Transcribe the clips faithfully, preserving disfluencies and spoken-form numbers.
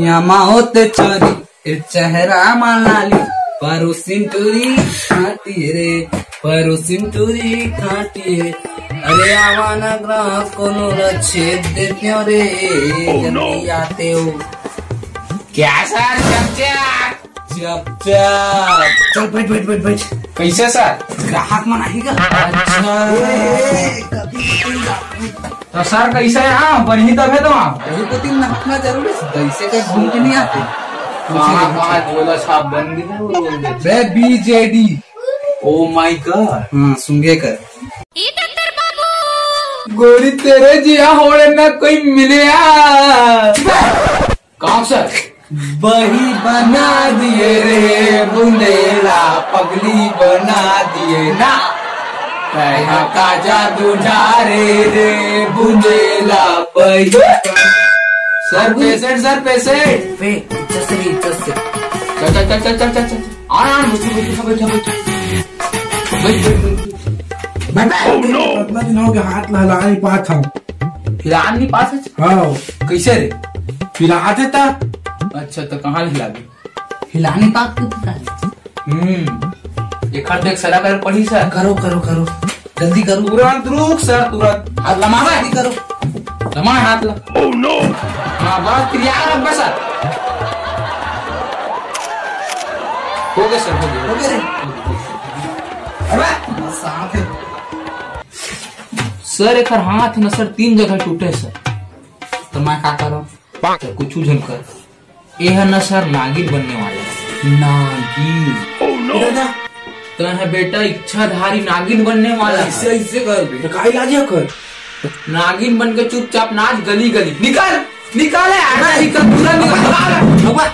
या माँ होते चोरी, ए चेहरा मा लाली, परोसिन टूरी खाटी रे, परोसिन टूरी खाटी रे। अरे आवा ना ग्राहक कोनो ला छेद देते हो रे, जल्दी आते हो। क्या सर, चपचा? चपचा। चल, बैठ, बैठ, बैठ, बैठ। कैसे सर? ग्राहक मन आही का? अच्छा। ए, ए, ए, कभी, कभी, तो सर, कैसे है? हाँ, बनी तब है तो हाँ। वही तो तीन नापना जरूरी है, कैसे का घूम के नहीं आते। कहाँ, कहाँ, झोला छाप बन गया वो लोग। बे, बीजेडी। Oh my God। हाँ, सुंगे कर। गोरी तेरे जिया होड़े ना कोई मिले आ। कहाँ सर? बही बना दिए रे बुंदेला, पगली बना दिए ना। तैहा का जादू डारे रे बुंदेला बही। Sir, patient, sir, patient. बे, इज्जत से, इज्जत से। चल, चल, चल। आ, आ, बैठ, बैठ, बैठ, बैठ। बैठ, बैठ, बैठ। Oh, no। कितना दिन हो गया, हाथ ला, ला नहीं पात हम। हिलान नहीं पास है? हाँ। कैसे रे? हिलाते था। अच्छा, तो कहाँ हिला दे? हिलाने का आपको पता है? हम्म। एक हाथ देख सला कर पड़ी सर। करो, करो, करो। जल्दी करो। तुरंत रुक सर, तुरंत। हाथ लमावा। जल्दी करो। लमा हाथ ला। Oh, no। हाँ, बस, फिर यार, अब बस सर। हो गया सर, हो गया। हो गया रे। अबे, सांप है। सर, एकर हाथ न सर तीन जगह टूटे सर। तो मैं का करूं? तो कुछ झन कर। ए ह न सर नागिन बनने वाला है। नागिन? Oh, no। दादा, तो है बेटा इच्छाधारी नागिन बनने वाला है। ऐसे, ऐसे कर बे। तो का इलाज है कर? नागिन बन के चुपचाप नाच गली गली। निकल, निकल है, आधा निकल, पूरा निकल, निकल। भगवान।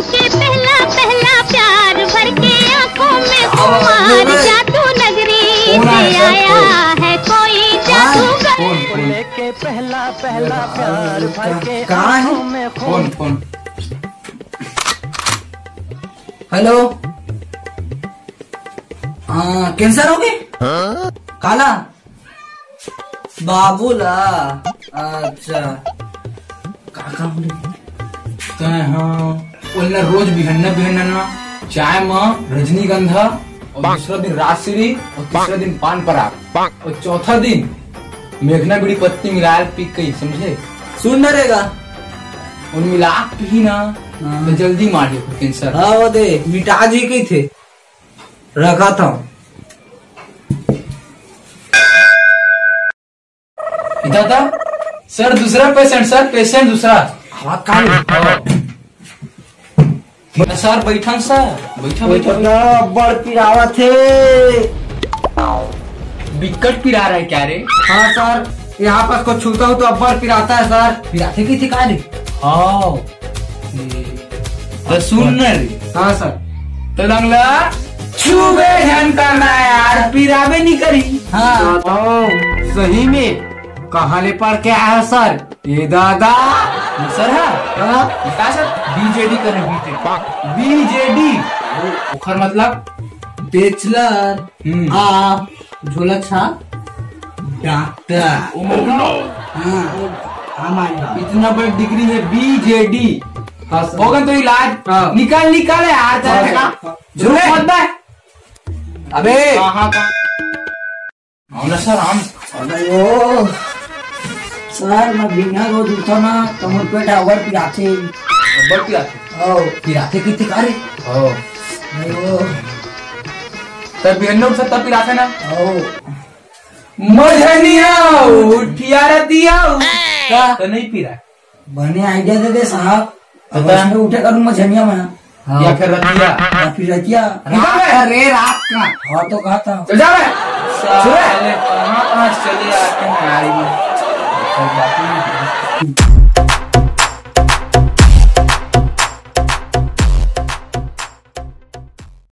के पहला पहला प्यार भर के आंखों में खुमार, जादू नगरी से आया है कोई जादूगर। Phone, phone. लेके पहला पहला प्यार भर के कहाँ है? आंखों में फोन, फोन। हेलो। हाँ, कैंसर हो गए? काला? बाबू ला? अच्छा। का काम रे? तैं हा ओला रोज बिहन्ना बिहन्ना ना चाय म रजनीगंधा, और दूसरा दिन राजश्री, और तीसरा दिन पान पराग, और चौथा दिन मेघना बीड़ी पत्ती मिलायल पी कही, समझे? सुन न रेगा। और मिला के पी ना, हाँ। तो जल्दी मार दे कैंसर। हाँ, वो दे, मिटा जी कही थे। रखा था। दादा, सर, दूसरा पेशेंट, सर, पेशेंट दूसरा। हाँ, का हाँ। सर, बैठन सर, बैठा, बैठा। इतना बड़ पिरावत है। बिकट पिरा रहा है क्या रे? हाँ सर, यहाँ पास को छूता हूँ तो अब्बड़ पिराता है सर। पिराथे कही थे का रे? हाँ। तो सुन न रे। हाँ सर। तो लंगला छूबे झन करना यार, पिराबे नहीं करी। हाँ। बताओ, सही में कहाँ ले पढ़ के आया सर? ये दादा। सर, हाँ? हाँ? ये का सर? बीजेडी करे, बीजेडी। बीजेडी। ओखर मतलब? बैचलर। हम्म। आ, झोला छाप डॉक्टर। Oh, no। हाँ, हमारी बात। इतना बड़ डिग्री है, बीजेडी। हाँ, सर। होगा तो इलाज। हाँ। निकाल, निकाल यार, हाँ, जाएगा। सर। हाँ। झूठ मत बे। अबे। कहाँ का? आओ ना सर, आम। अबे ओ, सर, मैं बिना रोज उठा ना, तो मोर पेट अब्बड़ पिराथे। अब्बड़ पिराथे? आओ। पिराथे कितने का रे? आओ। अबे ओ। तब बिहन्ने उठा तब पिराथे ना? आओ। मझनिया उठिया रतिया। का? तो नहीं पिरा। बने आइडिया दे दे साहब। पता। अब मैं उठे करूँ मझनिया में। हाँ। या फिर रतिया। या फिर रतिया। रात का रे, रात का। हाँ, तो कहा था। चल जा बे। साले, कहाँ, कहाँ से चले आते हैं यार ये।